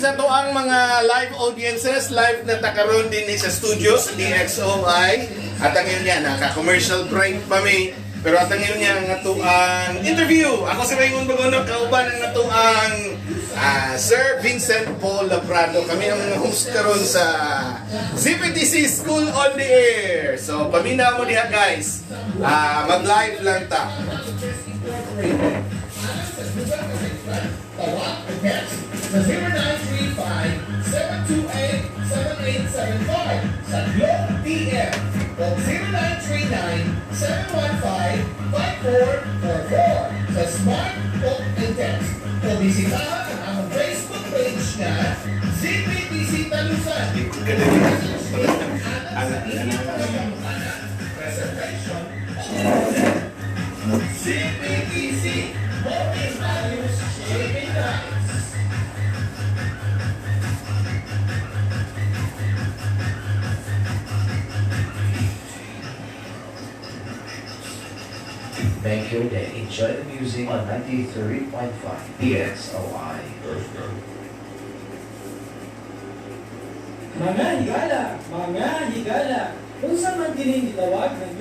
Sa atoang mga live audiences, live na ta karon dinhi sa studio sa DXOI. At ang yun niya, naka-commercial break pa mi. Pero at ang yun niya, ang atoang interview. Ako si Raymond Bagono, kauban ang atoang Sir Vincent Paul Labrado. Kami ang host karon sa ZPTC School on the Air. So, paminaw mo diha, guys. Mag-live lang ta. Tawag o text sa 0935-728-7875 sa Globe TM o 0939-715-5444 sa Smart Talk and Text o bisitahan ang among Facebook page na ZPTC Talusan. Preservation ZPTC, Molding Values, Shaping Lives. Make your day. Enjoy the music on 93.5 DXOI. Mga higala, mga higala, unsa man kining gitawag ng